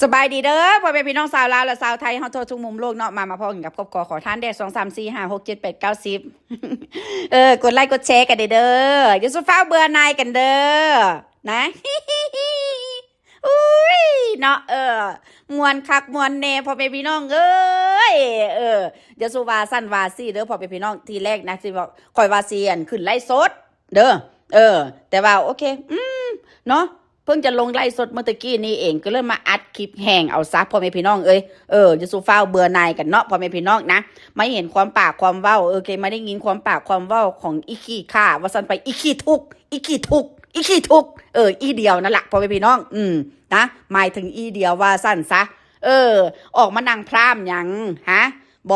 ສະບາຍດີເດີ ພໍ່ແມ່ພີ່ນ້ອງຊາວລາວ ແລະ ຊາວໄທເຮົາທົ່ວທຸກມຸມໂລກເນາະ ມາ ມາພໍ້ກັນກັບຄອບຄົວຂໍທານແດ່ ສອງ ສາມ ສີ່ ຫ້າ ຫົກ ເຈັດ ແປດ ເກົ້າ ສິບ ເອີ ກົດໄລກົດແຊກັນແດ່ເດີ ຢ່າສູ່ຟ້າວເບື່ອໜ່າຍກັນເດີ ນະ ອຸ້ຍ ເນາະ ເອີ ມ່ວນຄັກມ່ວນແນ່ ພໍ່ແມ່ພີ່ນ້ອງເອີຍ ເອີ ຢ່າສູ່ວ່າຊັ້ນວ່າຊີ້ເດີ ພໍ່ແມ່ພີ່ນ້ອງ ທີແລກນະ ທີ່ວ່າ ຂ້ອຍວ່າຊິ ອັນ ຂຶ້ນໄລຟ໌ສົດ ເດີ ເອີ ແຕ່ວ່າໂອເຄ ອືມ ເນາະ ເພິ່ງຈະລົງໄລຟ໌ສົດເມື່ອຕະກີ້ນີ້ເອງ ກໍເລີຍມາອັດຄລິບແຫ້ງເອົາຊະ ພໍ່ແມ່ພີ່ນ້ອງເອີຍ ເອີ ຢ່າສູ່ຟ້າວເບື່ອໜ່າຍກັນເນາະ ພໍ່ແມ່ພີ່ນ້ອງນະ ມາເຫັນຄວາມປາກຄວາມເວົ້າ ໂອເຄ ມາໄດ້ຍິນຄວາມປາກຄວາມເວົ້າຂອງອີຂີ້ຂ້າ ວ່າຊັ້ນໄປ ອີຂີ້ທຸກ ອີຂີ້ທຸກ ອີຂີ້ທຸກ ເອີ ອີດຽວນັ້ນລະ ພໍ່ແມ່ພີ່ນ້ອງ ອືມ ນະ ໝາຍເຖິງອີດຽວວ່າຊັ້ນຊະ ເອີ ອອກມານັ່ງພຣາມຫຍັງ ຫະ ບໍ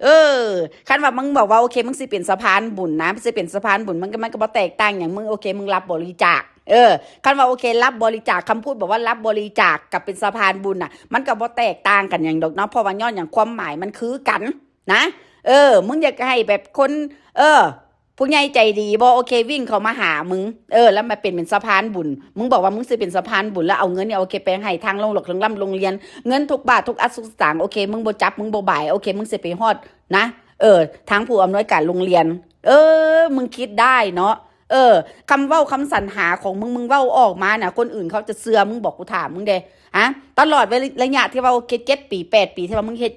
ເອີ ຄັນວ່າມຶງບອກວ່າ ໂອເຄ ມຶງຊິເປັນສະພານບຸນນະ ຊິເປັນສະພານບຸນ ມັນກໍ ມັນກໍບໍ່ແຕກຕ່າງຫຍັງ ມຶງ ໂອເຄ ມຶງຮັບບໍລິຈາກ ເອີ ຄັນວ່າ ໂອເຄ ຮັບບໍລິຈາກ ຄຳພູດບອກວ່າຮັບບໍລິຈາກກັບເປັນສະພານບຸນນະ ມັນກໍບໍ່ແຕກຕ່າງກັນຫຍັງດອກເນາະ ເພາະວ່າຍ້ອນຫຍັງ ຄວາມໝາຍມັນຄືກັນນະ ເອີ ມຶງຢາກໃຫ້ແບບຄົນ ເອີ ຜູ້ໃຫຍ່ໃຈດີບໍ ໂອເຄ ວິ່ງເຂົ້າມາຫາມຶງ ເອີ ແລ້ວມາເປັນ ເປັນສະພານບຸນ ມຶງບອກວ່າມຶງຊິເປັນສະພານບຸນ ແລ້ວເອົາເງິນນີ້ ໂອເຄ ໄປໃຫ້ທາງໂຮງຫຼວງໂຮງລຳໂຮງລຽນ ເງິນທຸກບາດທຸກອາດທຸກສະຕາງ ໂອເຄ ມຶງບໍ່ຈັບ ມຶງບໍ່ບາຍ ໂອເຄ ມຶງຊິໄປຮອດ ນະ ເອີ ທາງຜູ້ອຳນວຍການໂຮງລຽນ ເອີ ມຶງຄິດໄດ້ເນາະ ເອີ ຄຳເວົ້າຄຳສັນຫາຂອງມຶງ ມຶງເວົ້າອອກມານະ ຄົນອື່ນເຂົາຈະເຊື່ອມຶງບໍ? ກູຖາມມຶງແດ່ ຫະ ຕະຫຼອດໄລຍະທີ່ວ່າ ໂອເຄ ເຈັດປີ ແປດປີ ທີ່ວ່າມຶງເຮັດ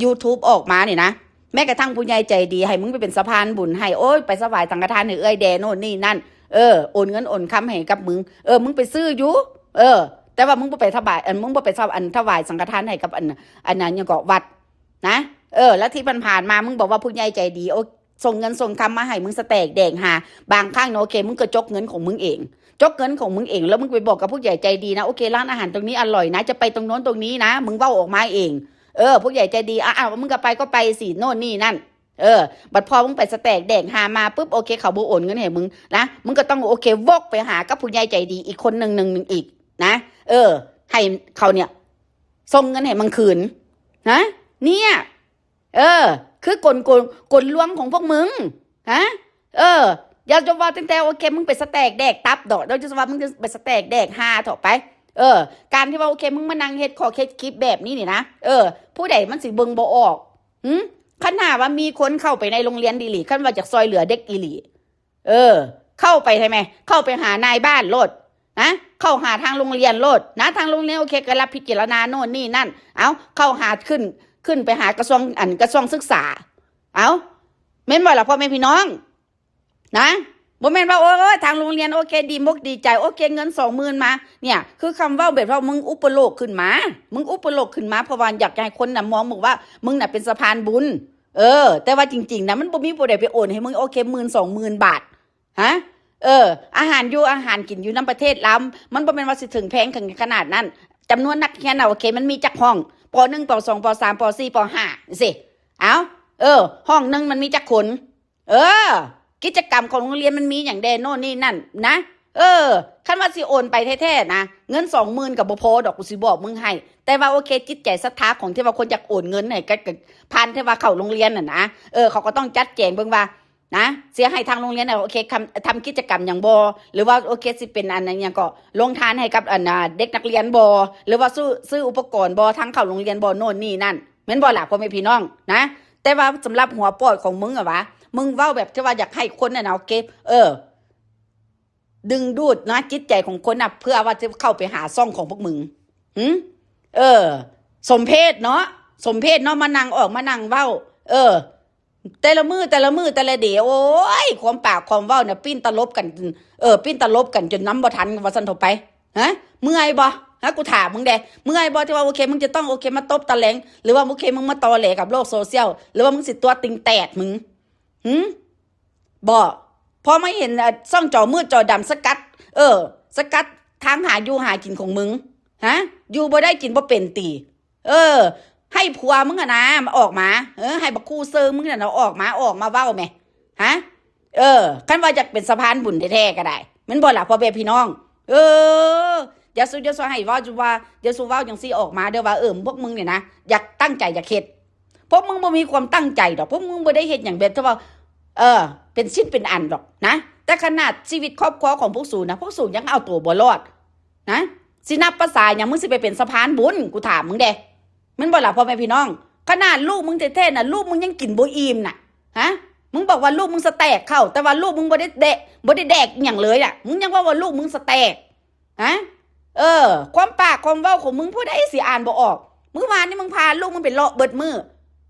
YouTube ອອກມານີ້ນະ ແມ້ກະທັ່ງຜູ້ໃຫຍ່ໃຈດີໃຫ້ມຶງໄປເປັນສະພານບຸນໃຫ້ ໂອ້ຍ ໄປຖວາຍສັງຄະທານໃຫ້ເອື້ອຍແດ່ໂນ່ນນີ້ນັ້ນ ເອີ ໂອນເງິນໂອນຄຳໃຫ້ກັບມຶງ ເອີ ມຶງໄປຊື້ຢູ່ ເອີ ແຕ່ວ່າມຶງບໍ່ໄປຖວາຍ ອັນ ມຶງບໍ່ໄປ ອັນ ຖວາຍສັງຄະທານໃຫ້ກັບ ອັນ ອັນນັ້ນຫຍັງເກາະ ວັດ ນະ ເອີ ແລ້ວທີ່ຜ່ານໆມາ ມຶງບອກວ່າຜູ້ໃຫຍ່ໃຈດີ ໂອ ສົ່ງເງິນສົ່ງຄຳມາໃຫ້ມຶງສະແຕກແດກຫາ ບາງຄັ້ງນະ ໂອເຄ ມຶງກໍຈົກເງິນຂອງມຶງເອງ ຈົກເງິນຂອງມຶງເອງ ແລ້ວມຶງໄປບອກກັບຜູ້ໃຫຍ່ໃຈດີນະ ໂອເຄ ຮ້ານອາຫານຕົງນີ້ອະລ່ອຍນະ ຈະໄປຕົງໂນ້ນຕົງນີ້ນະ ມຶງເວົ້າອອກມາເອງ ເອີ ຜູ້ໃຫຍ່ໃຈດີ ອາ ອາ ມຶງກໍໄປກໍໄປຊິ ໂນ້ນນີ້ນັ້ນ ເອີ ບັດພໍມຶງໄປສະແຕກແດກຫາມາປຶບ ໂອເຄ ເຂົາບໍ່ໂອນເງິນໃຫ້ມຶງນະ ມຶງກໍຕ້ອງ ໂອເຄ ວອກໄປຫາກັບຜູ້ໃຫຍ່ໃຈດີອີກຄົນໜຶ່ງ ໜຶ່ງອີກນະ ເອີ ໃຫ້ເຂົາເນີ້ຍ ສົ່ງເງິນໃຫ້ມັນຄືນ ນະ ເນີ້ຍ ເອີ ຄືກົນ ກົນ ກົນລວງຂອງພວກມຶງ ຮະ ເອີ ຢ່າຈະວ່າຕັ້ງແຕ່ ໂອເຄ ມຶງໄປສະແຕກແດກຕັບເດາະ ຢ່າຈະວ່າມຶງໄປສະແຕກແດກຫ່າເຖາະໄປ ເອີ ການທີ່ວ່າ ໂອເຄ ມຶງມານັ່ງເຮັດ ຂໍເຮັດຄລິບແບບນີ້ນີ້ນະ ເອີ ຜູ້ໃດມັນຊິເບິ່ງບໍ່ອອກ ຫື ຄັນຫາວ່າມີຄົນເຂົ້າໄປໃນໂຮງລຽນອີ່ຫຼີ ຄັນວ່າຢາກຊ່ອຍເຫຼືອເດັກອີ່ຫຼີ ເອີ ເຂົ້າໄປໃຊ່ໄໝ ເຂົ້າໄປຫານາຍບ້ານໂລດນະ ເຂົ້າຫາທາງໂຮງລຽນໂລດນະ ທາງໂຮງລຽນ ໂອເຄ ກໍຮັບພິຈາລະນາໂນ່ນນີ້ນັ້ນ ເອົາ ເຂົ້າຫາ ຂຶ້ນ ຂຶ້ນໄປຫາກະຊວງ ອັນ ກະຊວງສຶກສາ ເອົາ ແມ່ນບໍ່ລະ ພໍ່ແມ່ພີ່ນ້ອງ ນະ ບໍ່ແມ່ນວ່າ ໂອ້ຍ ທາງໂຮງລຽນ ໂອເຄ ດີມົກດີໃຈ ໂອເຄ ເງິນສອງໝື່ນມາ ເນີ້ຍ ຄືຄຳເວົ້າແບບວ່າມຶງອຸປະໂລກຂຶ້ນມາ ມຶງອຸປະໂລກຂຶ້ນມາ ເພາະວ່າຢາກໃຫ້ຄົນນະມອງມຶງວ່າ ມຶງນະເປັນສະພານບຸນ ເອີ ແຕ່ວ່າຈິງໆນະ ມັນບໍ່ມີຜູ້ໃດໄປໂອນໃຫ້ມຶງ ໂອເຄ ໝື່ນ ສອງໝື່ນບາດ ຮະ ເອີ ອາຫານຢູ່ອາຫານກິນຢູ່ນຳປະເທດລາວ ມັນບໍ່ແມ່ນວ່າຊິເຖິງແພງເຖິງຂະໜາດນັ້ນ ຈຳນວນນັກຮຽນນະ ໂອເຄ ມັນມີຈັກຫ້ອງ ປໍໜຶ່ງ ປໍສອງ ປໍສາມ ປໍສີ່ ປໍຫ້າ ຈັ່ງຊີ້ ເອົ້າ ເອີ ຫ້ອງໜຶ່ງມັນມີຈັກຄົນ ເອີ ກິດຈະກຳຂອງໂຮງລຽນມັນມີຫຍັງແດ່ໂນ່ນນີ້ນັ້ນນະ ເອີ ຄັນວ່າຊິໂອນໄປແທ້ໆນະ ເງິນສອງໝື່ນກໍບໍ່ພໍດອກ ກູຊິບອກມຶງໃຫ້ ແຕ່ວ່າ ໂອເຄ ຈິດໃຈສັດທາຂອງທີ່ວ່າຄົນຢາກໂອນເງິນໃຫ້ ກະ ກະ ຜ່ານທີ່ວ່າເຂົ້າໂຮງລຽນຫັ້ນນະ ເອີ ເຂົາກໍຕ້ອງຈັດແຈງເບິ່ງວ່າ ນະ ຊິໃຫ້ທາງໂຮງລຽນ ໂອເຄ ທຳ ທຳກິດຈະກຳຫຍັງບໍ່ ຫຼືວ່າ ໂອເຄ ຊິເປັນອັນ ອັນຫຍັງເກາະ ໂຮງທານໃຫ້ກັບອັນ ອາ ເດັກນັກລຽນບໍ່ ຫຼືວ່າຊື້ ຊື້ອຸປະກອນບໍ່ ທາງເຂົ້າໂຮງລຽນບໍ່ ໂນ່ນນີ້ນັ້ນ ແມ່ນບໍ່ລະ ພໍ່ແມ່ພີ່ນ້ອງນະ ແຕ່ວ່າສຳລັບຫົວປອດຂອງມຶງອະຫວາ ມຶງເວົ້າແບບທີ່ວ່າຢາກໃຫ້ຄົນນັ້ນນະ ໂອເຄ ເອີ ດຶງດູດນະ ຈິດໃຈຂອງຄົນນະ ເພື່ອວ່າຈະເຂົ້າໄປຫາຊ່ອງຂອງພວກມຶງ ຫື ເອີ ສົມເພດເນາະ ສົມເພດເນາະ ມານັ່ງອອກມານັ່ງເວົ້າ ເອີ ແຕ່ລະມື້ ແຕ່ລະມື້ ແຕ່ລະເດ ໂອ້ຍ ຄວາມປາກຄວາມເວົ້ານະ ປີ້ນຕະຫຼົບກັນ ເອີ ປີ້ນຕະຫຼົບກັນຈົນນຳບໍ່ທັນ ວ່າຊັ້ນເຖາະໄປ ຮະ ເມື່ອຍບໍ່ ຮະ ກູຖາມມຶງແດ່ ເມື່ອຍບໍ່ ທີ່ວ່າ ໂອເຄ ມຶງຈະຕ້ອງ ໂອເຄ ມາຕົບຕະແຫຼງ ຫຼືວ່າ ໂອເຄ ມຶງມາຕໍແຫຼກັບໂລກໂຊຊຽວ ຫຼືວ່າມຶງຊິຕົວະຕິງແຕກມຶງ ຫື ບໍ່ ພໍມາເຫັນ ເອີ ຊ່ອງຈໍມືດຈໍດຳສະກັດ ເອີ ສະກັດທາງຫາຢູ່ຫາກິນຂອງມຶງ ຮະ ຢູ່ບໍ່ໄດ້ກິນບໍ່ເປັນຕິ ເອີ ໃຫ້ຜົວມຶງຫັ້ນນະ ອອກມາ ເອີ ໃຫ້ບັກຄູ່ເຊີງມຶງຫັ້ນນະ ອອກມາ ອອກມາເວົ້າແມ ຮະ ເອີ ຄັນວ່າຢາກເປັນສະພານບຸນແທ້ໆກໍໄດ້ ແມ່ນບໍ່ລະ ພໍ່ແມ່ພີ່ນ້ອງ ເອີ ຢ່າສູ່ ຢ່າສູ່ໃຫ້ເວົ້າຢູ່ວ່າ ຢ່າສູ່ເວົ້າຈັ່ງຊີ້ອອກມາເດີວ່າ ເອີ ພວກມຶງນີ້ນະ ຢາກ ຕັ້ງໃຈຢາກເຮັດ ພວກມຶງບໍ່ມີຄວາມຕັ້ງໃຈດອກ ພວກມຶງບໍ່ໄດ້ເຮັດຫຍັງແບບທີ່ວ່າ ເອີ ເປັນຊິ້ນເປັນອັນດອກນະ ແຕ່ຂະໜາດຊີວິດຄອບຄົວຂອງພວກສູນະ ພວກສູນຍັງເອົາໂຕບໍ່ລອດນະ ຊິນັບພາສາຫຍັງ ມຶງຊິໄປເປັນສະພານບຸນ ກູຖາມມຶງແດ່ ແມ່ນບໍ່ລະພໍ່ແມ່ພີ່ນ້ອງ? ຂະໜາດລູກມຶງແທ້ໆນະ ລູກມຶງຍັງກິນບໍ່ອີ່ມນະ ຮະ? ມຶງບອກວ່າລູກມຶງສະແຕັກເຂົ້າ ແຕ່ວ່າລູກມຶງບໍ່ໄດ້ແດກ ບໍ່ໄດ້ແດກອີ່ຫຍັງເລີຍນະ ມຶງຍັງເວົ້າວ່າລູກມຶງສະແຕັກ ຮະ? ເອີ ຄວາມປາກຄວາມເວົ້າຂອງມຶງ ຜູ້ໃດຊິອ່ານບໍ່ອອກ? ມື້ວານນີ້ມຶງພາລູກມຶງໄປເລາະເບິດມື້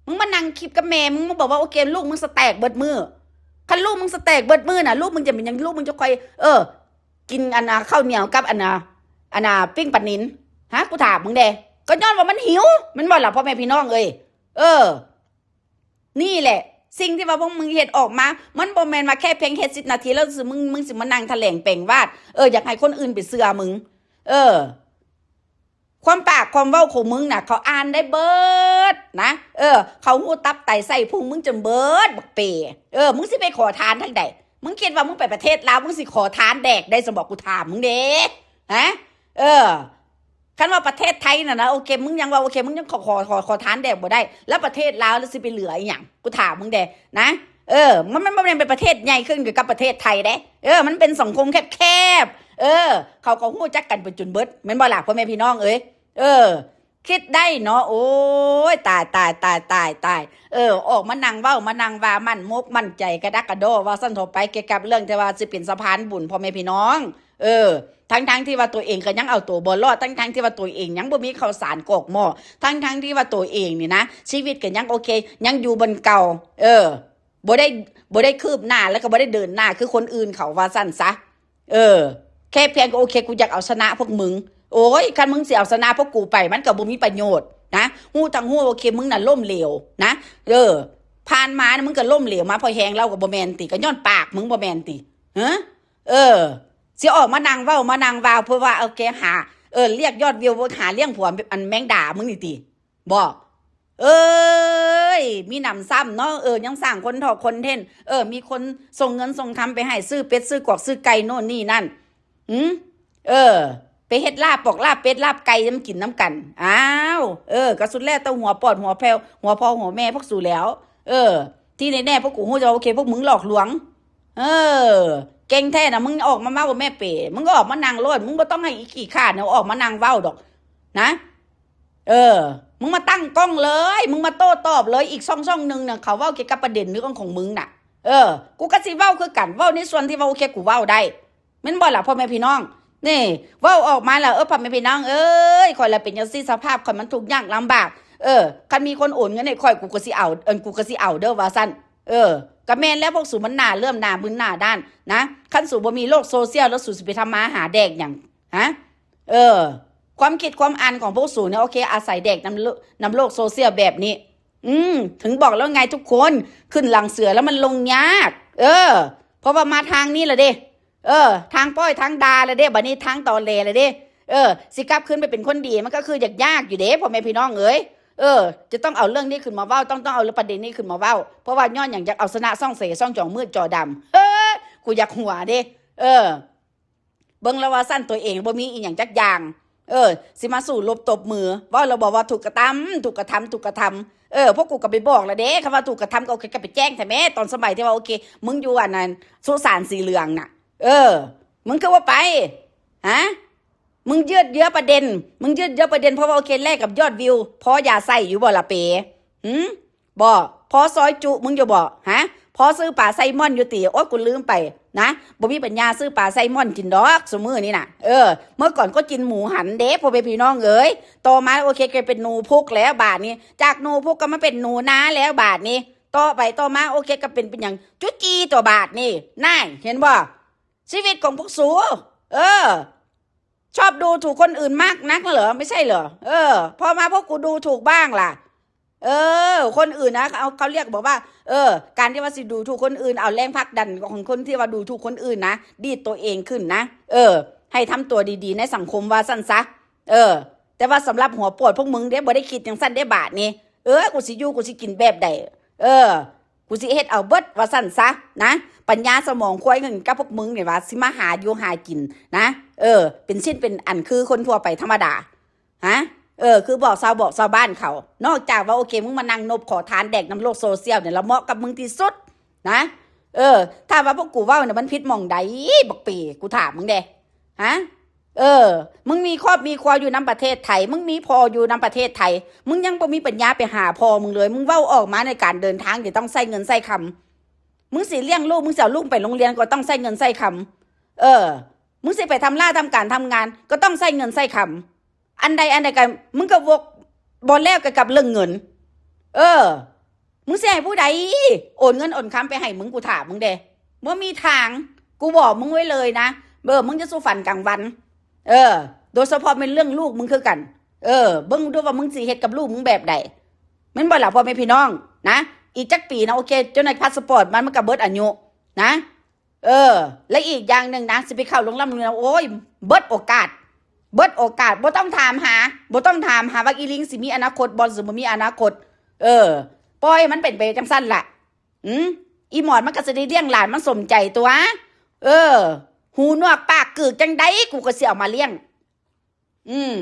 ມຶງມານັ່ງຄລິບກັບແມ່ ມຶງມາບອກວ່າ ໂອເຄ ລູກມຶງສະແຕັກເບິດມື້. ຄັນລູກມຶງສະແຕັກເບິດມື້ນະ ລູກມຶງຈະເປັນຫຍັງ? ລູກມຶງຈະຄ່ອຍ ເອີ ກິນອັນນ່າ ເຂົ້າໜຽວກັບອັນນ່າ ອັນນ່າ ປີ້ງປານິນ ຮະ? ກູຖາມມຶງແດ່ ກໍຍ້ອນວ່າມັນຫິວ ແມ່ນບໍ່ລະ ພໍ່ແມ່ພີ່ນ້ອງເອີຍ? ເອີ ນີ້ແຫຼະ ສິ່ງທີ່ວ່າພວກມຶງເຮັດອອກມາ ມັນບໍ່ແມ່ນວ່າແຄ່ພຽງເຮັດສິບນາທີ ແລ້ວຊິ ມຶງ ມຶງຊິມານັ່ງຖະແຫຼງແປງວາດ ເອີ ຢາກໃຫ້ຄົນອື່ນໄປເຊື່ອມຶງ. ເອີ ຄວາມປາກຄວາມເວົ້າຂອງມຶງນະ ເຂົາອ່ານໄດ້ເບິດນະ ເອີ ເຂົາຮູ້ຕັບໄຕໄສ້ພຸງມຶງຈົນເບິດ ບັກເປ. ເອີ ມຶງຊິໄປຂໍທານທາງໃດ? ມຶງຄິດວ່າມຶງໄປປະເທດລາວ ມຶງຊິຂໍທານແດກໄດ້ຊັ້ນບໍ? ກູຖາມມຶງເດ້ ຮະ? ເອີ ຄັນວ່າປະເທດໄທນະນະ ໂອເຄ ມຶງຍັງວ່າໂອເຄ ມຶງຍັງຂໍ ຂໍ ຂໍ ຂໍທານແດກບໍ່ໄດ້ ແລ້ວປະເທດລາວລະຊິໄປເຫຼືອອີ່ຫຍັງ? ກູຖາມມຶງແດ່ນະ. ເອີ ມັນ ມັນບໍ່ແມ່ນເປັນປະເທດໃຫຍ່ຂຶ້ນກັບປະເທດໄທເດ້ ເອີ ມັນເປັນສັງຄົມແຄບໆ ເອີ ເຂົາກໍຮູ້ຈັກກັນໄປຈົນເບິດ ແມ່ນບໍ່ລະ ພໍ່ແມ່ພີ່ນ້ອງເອີຍ? ເອີ ຄິດໄດ້ເນາະ ໂອ້ຍ ຕາຍ ຕາຍ ຕາຍ ຕາຍ ຕາຍ ເອີ ອອກມານັ່ງເວົ້າ ມານັ່ງວ່າໝັ້ນມົກໝັ້ນໃຈ ກະດັກກະດໍ້ ວ່າຊັ້ນເຖາະ ໄປກ່ຽວກັບເລື່ອງທີ່ວ່າຊິເປັນສະພານບຸນ ພໍ່ແມ່ພີ່ນ້ອງ ເອີ ທັງໆທີ່ວ່າຕົວເອງກໍຍັງເອົາໂຕບໍ່ລອດ ທັງໆທີ່ວ່າຕົວເອງຍັງບໍ່ມີເຂົ້າສານກອກໝໍ້ ທັງໆທີ່ວ່າຕົວເອງນີ້ນະ ຊີວິດກໍຍັງໂອເຄ ຍັງຢູ່ບ່ອນເກົ່າ ເອີ ບໍ່ໄດ້ ບໍ່ໄດ້ຄືບໜ້າ ແລ້ວກໍບໍ່ໄດ້ເດີນໜ້າຄືຄົນອື່ນເຂົາ ວ່າຊັ້ນຊະ. ເອີ ແຄ່ພຽງກໍໂອເຄ ກູຢາກເອົາຊະນະພວກມຶງ. ໂອ້ຍ ຄັນມຶງຊິເອົາຊະນະພວກກູໄປ ມັນກໍບໍ່ມີປະໂຫຍດນະ. ຮູ້ທັງຮູ້ ໂອເຄ ມຶງນະລົ້ມເຫຼວນະ. ເອີ ຜ່ານມານະ ມຶງກໍລົ້ມເຫຼວມາພໍແຮງແລ້ວ ກໍບໍ່ແມ່ນຕິ? ກໍຍ້ອນປາກມຶງ ບໍ່ແມ່ນຕິ? ຮະ? ເອີ ຊິອອກມານັ່ງເວົ້າ ມານັ່ງວ່າ ເພື່ອວ່າ ໂອເຄ ຫາ ເອີ ລຽກຍອດວິວ ຫາລ້ຽງຜົວ ອັນແມງດາມຶງນີ້ຕິ? ບໍ? ເອີຍ ມີໜຳຊ້ຳເນາະ ເອີ ຍັງສ້າງຄົນທອກຄອນເທັນ ເອີ ມີຄົນສົ່ງເງິນສົ່ງຄຳໄປໃຫ້ ຊື້ເປັດຊື້ກວາກຊື້ໄກ່ໂນ່ນນີ້ນັ້ນ ຫື ເອີ ໄປເຮັດລາບປອກ ລາບເປັດລາບໄກ່ມາກິນນຳກັນ. ອ້າວ ເອີ ກໍສຸດແລ້ວແຕ່ຫົວປອດຫົວແຜ່ວ ຫົວພໍ່ຫົວແມ່ພວກສູແລ້ວ. ເອີ ທີ່ແນ່ໆ ພວກກູຮູ້ແຕ່ວ່າ ໂອເຄ ພວກມຶງຫຼອກລວງ. ເອີ ເກັ່ງແທ້ນະ ມຶງອອກມາເວົ້າແມ່ເປ ມຶງກໍອອກມານັ່ງໂລດ ມຶງບໍ່ຕ້ອງໃຫ້ອີຂີ້ຂ້ານະ ອອກມານັ່ງເວົ້າດອກນະ. ເອີ ມຶງມາຕັ້ງກ້ອງເລີຍ ມຶງມາໂຕ້ຕອບເລີຍ. ອີກຊ່ອງ ຊ່ອງໜຶ່ງນະ ເຂົາເວົ້າກ່ຽວກັບປະເດັນເລື່ອງຂອງມຶງນະ. ເອີ ກູກໍຊິເວົ້າຄືກັນ ເວົ້າໃນສ່ວນທີ່ວ່າ ໂອເຄ ກູເວົ້າໄດ້ ແມ່ນບໍ່ລະ ພໍ່ແມ່ພີ່ນ້ອງ? ນີ້ ເວົ້າອອກມາລະ ເອີ ພໍ່ແມ່ພີ່ນ້ອງເອີຍ ຂ້ອຍລະເປັນຈັ່ງຊີ້ ສະພາບຂ້ອຍມັນທຸກຍາກລຳບາກ. ເອີ ຄັນມີຄົນໂອນເງິນໃຫ້ຂ້ອຍ ກູກໍຊິເອົາ ເອີ ກູກໍຊິເອົາເດີ ວ່າຊັ້ນ. ເອີ ກໍແມ່ນແລ້ວ ພວກສູມັນໜ້າເລື່ອມ ໜ້າບືນ ໜ້າດ້ານນະ. ຄັນສູບໍ່ມີໂລກໂຊຊຽວ ແລ້ວສູຊິໄປທຳມາຫາແດກຫຍັງ ຮະ? ເອີ ຄວາມຄິດຄວາມອ່ານຂອງພວກສູນີ້ ໂອເຄ ອາໄສແດກນຳໂລ ນຳໂລກໂຊຊຽວແບບນີ້. ອືມ ເຖິງບອກແລ້ວໄງທຸກຄົນ ຂຶ້ນຫຼັງເສືອແລ້ວມັນລົງຍາກ. ເອີ ເພາະວ່າມາທາງນີ້ລະເດ້ ເອີ ທາງປ້ອຍທາງດ່າລະເດ້ ບັດນີ້ທາງຕໍແຫຼລະເດ້. ເອີ ຊິກັບຄືນໄປເປັນຄົນດີ ມັນກໍຄືຢາກຍາກຢູ່ເດ້ ພໍ່ແມ່ພີ່ນ້ອງເອີຍ. ເອີ ຈະຕ້ອງເອົາເລື່ອງນີ້ຂຶ້ນມາເວົ້າ ຕ້ອງ ຕ້ອງເອົາປະເດັນນີ້ຂຶ້ນມາເວົ້າ ເພາະວ່າຍ້ອນຫຍັງ? ຢາກເອົາຊະນະຊ່ອງເສ ຊ່ອງຈອງມືດຈໍດຳ. ເອີ ກູຢາກຫົວເດ້. ເອີ ເບິ່ງແລ້ວວ່າຊັ້ນ ຕົວເອງບໍ່ມີອີ່ຫຍັງຈັກຢ່າງ ເອີ ຊິມາສູ້ລົບຕົບມື. ເວົ້າແລ້ວບໍ່ວ່າຖືກກະທຳ ຖືກກະທຳ ຖືກກະທຳ. ເອີ ພວກກູກໍໄປບອກແລ້ວເດ້ ຄັນວ່າຖືກກະທຳກໍ ກໍໄປແຈ້ງແທ້ແມ້ ຕອນສະໄໝທີ່ວ່າ ໂອເຄ ມຶງຢູ່ອັນນັ້ນ ສຸສານສີເຫຼືອງນະ. ເອີ ມຶງຄືບໍ່ໄປ? ຮະ? ມຶງຢືດເຍື້ອປະເດັນ ມຶງຢືດເຍື້ອປະເດັນ ເພາະວ່າ ໂອເຄ ແລກກັບຍອດວິວ ພໍຢາໃຊ້ຢູ່ບໍ່ລະເປ? ຫື? ບໍ່ພໍຊອຍຈຸມຶງຢູ່ບໍ່? ຮະ? ພໍຊື້ປາໄຊມອນຢູ່ຕິ? ໂອ ກູລືມໄປນະ ບໍ່ມີປັນຍາຊື້ປາໄຊມອນກິນດອກຊຸມື້ນີ້ນະ. ເອີ ເມື່ອກ່ອນກໍກິນໝູຫັນເດ້ ພໍ່ແມ່ພີ່ນ້ອງເອີຍ. ຕໍ່ມາ ໂອເຄ ກໍເປັນໜູພຸກແລ້ວບາດນີ້ ຈາກໜູພຸກກໍມາເປັນໜູນາແລ້ວບາດນີ້. ຕໍ່ໄປຕໍ່ມາ ໂອເຄ ກໍເປັນ ເປັນຫຍັງ? ຈຸຈີ່ຕົວະບາດນີ້. ນາຍ ເຫັນບໍ່? ຊີວິດຂອງພວກສູ ເອີ ຊອບດູຖູກຄົນອື່ນມາກນັກເຫຼືອ ໄມ່ໃຊ່ເຫຼືອ? ເອີ ພໍມາພວກກູດູຖູກບ້າງລະ. ເອີ ຄົນອື່ນນະ ເຂົາ ເຂົາລຽກບອກວ່າ ເອີ ການທີ່ວ່າຊິດູຖູກຄົນອື່ນ ເອົາແຮງຜັກດັນຂອງຄົນທີ່ວ່າດູຖູກຄົນອື່ນນະ ດີດໂຕເອງຂຶ້ນນະ. ເອີ ໃຫ້ທຳຕົວດີໆໃນສັງຄົມວ່າຊັ້ນຊະ. ເອີ ແຕ່ວ່າສຳລັບຫົວປອດພວກມຶງເດ້ ບໍ່ໄດ້ຄິດຈັ່ງຊັ້ນເດ້ບາດນີ້. ເອີ ກູຊິຢູ່ ກູຊິກິນແບບໃດ? ເອີ ກູຊິເຮັດເອົາເບິດວ່າຊັ້ນຊະນະ. ປັນຍາສະໝອງຄວາຍເງິນກັບພວກມຶງນີ້ວ່າ ຊິມາຫາຢູ່ຫາກິນນະ. ເອີ ເປັນຊິ້ນເປັນອັນຄືຄົນທົ່ວໄປທຳມະດາ. ຮະ? ເອີ ຄືບອກຊາວ ບອກຊາວບ້ານເຂົາ. ນອກຈາກວ່າ ໂອເຄ ມຶງມານັ່ງນົບຂໍທານແດກນຳໂລກໂຊຊຽວນີ້ລະເໝາະກັບມຶງທີ່ສຸດນະ. ເອີ ຖ້າວ່າພວກກູເວົ້ານີ້ມັນຜິດໝ່ອງໃດ ບັກເປ? ກູຖາມມຶງແດ່. ຮະ? ເອີ ມຶງມີຄອບມີຄົວຢູ່ນຳປະເທດໄທ ມຶງມີພໍ່ຢູ່ນຳປະເທດໄທ ມຶງຍັງບໍ່ມີປັນຍາໄປຫາພໍ່ມຶງເລີຍ. ມຶງເວົ້າອອກມາໃນການເດີນທາງ ຈະຕ້ອງໃຊ້ເງິນໃຊ້ຄຳ. ມຶງຊິລ້ຽງລູກ ມຶງຊິເອົາລູກໄປໂຮງຮຽນ ກໍຕ້ອງໃຊ້ເງິນໃຊ້ຄຳ. ເອີ ມຶງຊິໄປທຳລາທຳການທຳງານ ກໍຕ້ອງໃຊ້ເງິນໃຊ້ຄຳ. ອັນໃດອັນໃດກໍ ມຶງກໍວົກບໍ່ແລ້ວກັບເລື່ອງເງິນ. ເອີ ມຶງຊິໃຫ້ຜູ້ໃດໂອນເງິນໂອນຄຳໄປໃຫ້ມຶງ? ກູຖາມມຶງເດ້ ບໍ່ມີທາງ. ກູບອກມຶງໄວ້ເລີຍນະ ເອີ ມຶງຈະສູ່ຝັນກາງວັນ. ເອີ ໂດຍສະເພາະແມ່ນເລື່ອງລູກມຶງຄືກັນ. ເອີ ເບິ່ງດູວ່າມຶງຊິເຮັດກັບລູກມຶງແບບໃດ ແມ່ນບໍ່ລະ ພໍ່ແມ່ພີ່ນ້ອງນະ? ອີກຈັກປີນະ ໂອເຄ ຈົນໃນພາສປອດມັນ ມັນກໍເບິດອາຍຸນະ. ເອີ ແລະ ອີກຢ່າງໜຶ່ງນະ ຊິໄປເຂົ້າໂຮງແຮມໂຮງແຮມ ໂອ້ຍ ເບິດໂອກາດ ເບິດໂອກາດ. ບໍ່ຕ້ອງຖາມຫາ ບໍ່ຕ້ອງຖາມຫາວ່າອີລິງຊິມີອະນາຄົດບໍ່ ຫຼືບໍ່ມີອະນາຄົດ. ເອີ ປ່ອຍມັນເປັນໄປຈັ່ງຊັ້ນລະ. ອືມ ອີໝອນມັນກໍຊິໄດ້ລ້ຽງຫຼານມັນສົມໃຈຕົວະ. ເອີ ຫູໜວກປາກກືກຈັ່ງໃດ ກູກໍຊິເອົາມາລ້ຽງ. ອືມ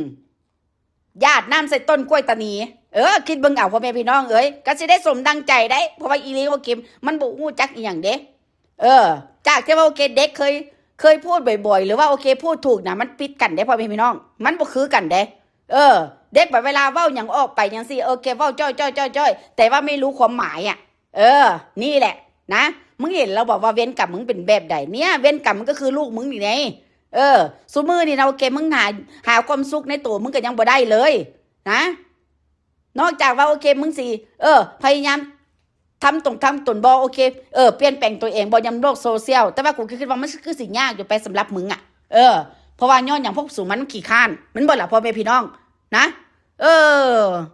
ຢາດນ້ຳໃສ່ຕົ້ນກ້ວຍຕານີ. ເອີ ຄິດເບິ່ງເອົາ ພໍ່ແມ່ພີ່ນ້ອງເອີຍ ກໍຊິໄດ້ສົມດັ່ງໃຈໄດ໋ ເພາະວ່າອີລິງໂອເຄ ມັນບໍ່ຮູ້ຈັກອີ່ຫຍັງເດ້. ເອີ ຈາກທີ່ວ່າໂອເຄ ເດັກເຄີຍ ເຄີຍພູດບ່ອຍໆ ຫຼືວ່າໂອເຄ ພູດຖືກນະ ມັນຜິດກັນເດ້ ພໍ່ແມ່ພີ່ນ້ອງ ມັນບໍ່ຄືກັນເດ້. ເອີ ເດັກບາດເວລາເວົ້າຫຍັງອອກໄປຈັ່ງຊີ້ ໂອເຄ ເວົ້າຈ້ອຍໆໆ ແຕ່ວ່າໄມ່ຮູ້ຄວາມໝາຍອະ. ເອີ ນີ້ແຫຼະນະ ມຶງເຫັນແລ້ວບໍ່ວ່າເວນກຳມຶງເປັນແບບໃດ? ເນຍ ເວນກຳມັນກໍຄືລູກມຶງນີ້ໄງ. ເອີ ຊຸມື້ນີ້ນະ ໂອເຄ ມຶງຫາ ຫາຄວາມສຸກໃນໂຕມຶງກໍຍັງບໍ່ໄດ້ເລີຍນະ. ນອກຈາກວ່າ ໂອເຄ ມຶງຊິ ເອີ ພະຍາຍາມທຳຕົງທຳຕົນບໍ່ ໂອເຄ ເອີ ປ່ຽນແປງຕົວເອງບໍ່ ຍາມໂລກໂຊຊຽວ. ແຕ່ວ່າກູຄິດວ່າມັນຄືຊິຍາກຢູ່ໄປສຳລັບມຶງອະ. ເອີ ເພາະວ່າຍ້ອນຫຍັງ? ພວກສູງມັນຂີ້ຄ້ານ ແມ່ນບໍ່ລະ ພໍ່ແມ່ພີ່ນ້ອງນະ? ເອີ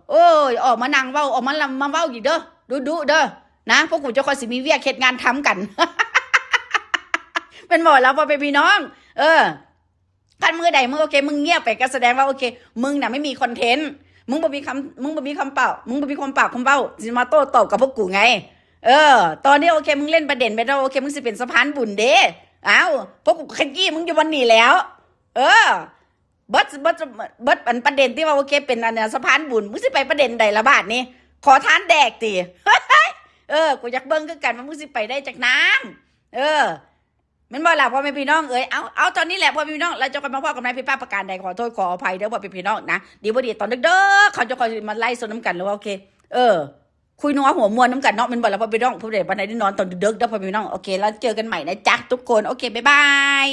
ໂອ້ຍ ອອກມານັ່ງເວົ້າ ອອກມາລຳມາເວົ້າອີກເດີ ດຸໆເດີນະ. ພວກກູຈະຄ່ອຍຊິມີວຽກເຮັດງານທຳກັນ ແມ່ນບໍ່ລະ ພໍ່ແມ່ພີ່ນ້ອງ? ເອີ ຄັນມື້ໃດມຶງ ໂອເຄ ມຶງງຽບໄປ ກໍສະແດງວ່າ ໂອເຄ ມຶງນະໄມ່ມີຄອນເທັນ ມຶງບໍ່ມີຄຳ ມຶງບໍ່ມີຄຳເປົ່າ ມຶງບໍ່ມີຄວາມປາກຄວາມເວົ້າ ຊິມາໂຕ້ຕອບກັບພວກກູໄງ. ເອີ ຕອນນີ້ ໂອເຄ ມຶງເລ່ນປະເດັນໄປແລ້ວ ໂອເຄ ມຶງຊິເປັນສະພານບຸນເດ້. ອ້າວ ພວກກູຂະຢີ້ມຶງຢູ່ບ່ອນນີ້ແລ້ວ. ເອີ ເບິດ ເບິດ ເບິດອັນປະເດັນທີ່ວ່າ ໂອເຄ ເປັນອັນສະພານບຸນ ມຶງຊິໄປປະເດັນໃດລະບາດນີ້? ຂໍທານແດກຕິ? ເອີ ກູຢາກເບິ່ງຄືກັນວ່າມຶງຊິໄປໄດ້ຈັກນ້ຳ. ເອີ ແມ່ນບໍ່ລະ ພໍ່ແມ່ພີ່ນ້ອງເອີຍ? ເອົາ ເອົາ ຕອນນີ້ແຫຼະ ພໍ່ແມ່ພີ່ນ້ອງ ແລ້ວເຈົ້າຄ່ອຍມາພໍ້ກັນໃໝ່ ຜິດພາດປະການໃດ ຂໍໂທດຂໍອະໄພເດີ ພໍ່ແມ່ພີ່ນ້ອງນະ. ດີບໍ່ດີ ຕອນເດິກໆ ເຂົາເຈົ້າຄ່ອຍມາໄລສົດນຳກັນ ຫຼືວ່າ ໂອເຄ ເອີ ຄຸຍນົວເຮົາຫົວມ່ວນນຳກັນເນາະ ແມ່ນບໍ່ລະ ພໍ່ແມ່ພີ່ນ້ອງ? ຜູ້ໃດປານໃດໄດ້ນອນຕອນເດິກໆເດີ ພໍ່ແມ່ພີ່ນ້ອງ. ໂອເຄ ແລ້ວເຈີກັນໃໝ່ນະຈ໊ະທຸກຄົນ. ໂອເຄ ບາຍບາຍ.